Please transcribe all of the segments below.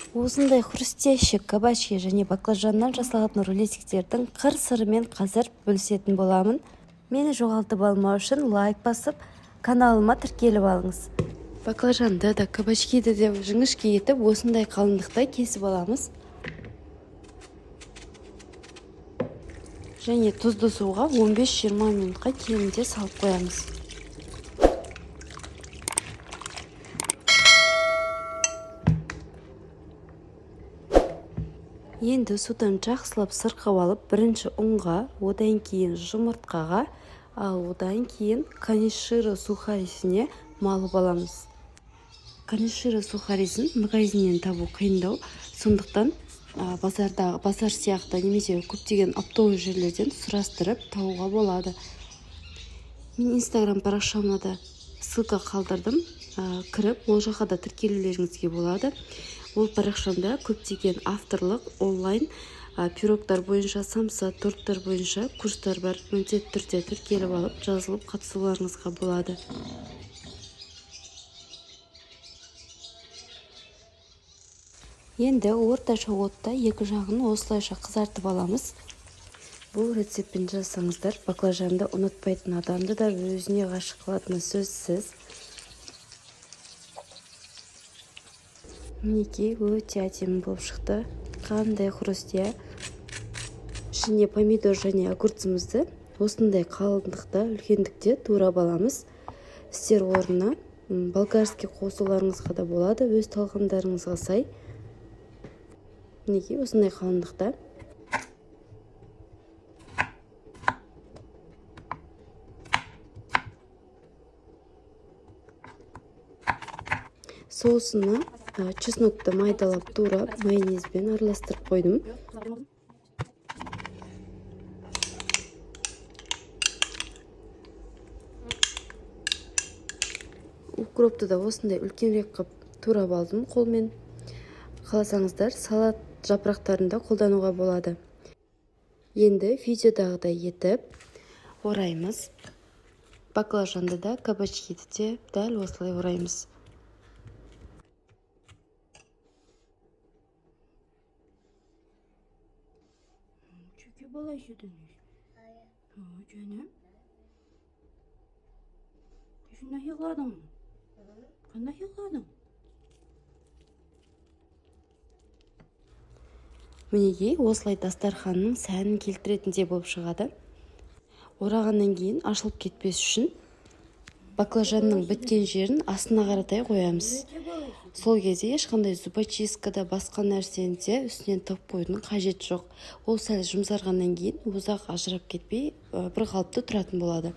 Осындай хрустящий кабачки және баклажаннан жасалатын рулетиктердің қыр-сырымен қазір бөлісетін боламын. Мені жоғалтып алмау үшін лайк басып, каналыма тіркеліп алыңыз. Баклажанды да, кабачкиді де жіңішке етіп, осындай қалыңдықта кесіп аламыз. Және тұзды суға 15-20 минутқа кемінде салып қоямыз. Енді судан жақсылап сырқып алып, бірінші ұнға, одан кейін жұмыртқаға, ал одан кейін каниширо сухарисіне малып аламыз. Каниширо сухарисін магазиннен табу қиындау, сондықтан базар сияқты немесе көптеген оптовый жерлерден сұрастырып табуға болады. Мен Инстаграм парақшама да ссылка қалдырдым, кіріп ол жаққа да тіркелулеріңізге болады. Ол парақшамда көптеген авторлық онлайн пирогтар бойынша, самса, торттар бойынша курстар бар. Міндетті түрде тіркеліп алып, жазылып қатысуларыңызға болады. Енді орташа отта екі жағын осылайша қызартып аламыз. Бұл рецептпен жасасаңыздар, баклажанды ұнатпайтын адамды да өзіне ғашық қылатыны сөзсіз. Мінекей, өте әдемі болып шықты. Қандай хруст, иә? Ішіне помидор және огурцымызды осындай қалыңдықта, үлкендікте турап аламыз. Сіздер орнына болгарский қосуларыңызға да болады, өз талғамдарыңызға сай. Мінекей, осындай қалыңдықта. Соусына чеснокты майдалап турап, майонезбен араластырып қойдым. Укропты да осындай үлкенірек қып турап алдым қолмен. Қаласаңыздар, салат жапырақтарын да қолдануға болады. Енді видеодағыдай етіп ораймыз. Баклажанды да, кабачкиді де дәл осылай ораймыз. Жаным. Шундай йығладың? Қандай йығладың? Мінекей, осылай дастарханның сәнін келтіретіндей болып шығады. Орағаннан кейін ашылып кетпес үшін баклажанның біткен жерін астына қаратай қоямыз. Сол кезде ешқандай зубочистка да, басқа нәрсені де үстінен тығып қоюдың қажеті жоқ. Ол сәл жұмсарғаннан кейін ұзақ ажырап кетпей, бір қалыпты тұратын болады.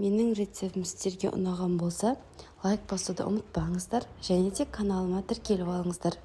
Менің рецептім сіздерге ұнаған болса, лайк басуды ұмытпаңыздар және де каналыма тіркеліп алыңыздар.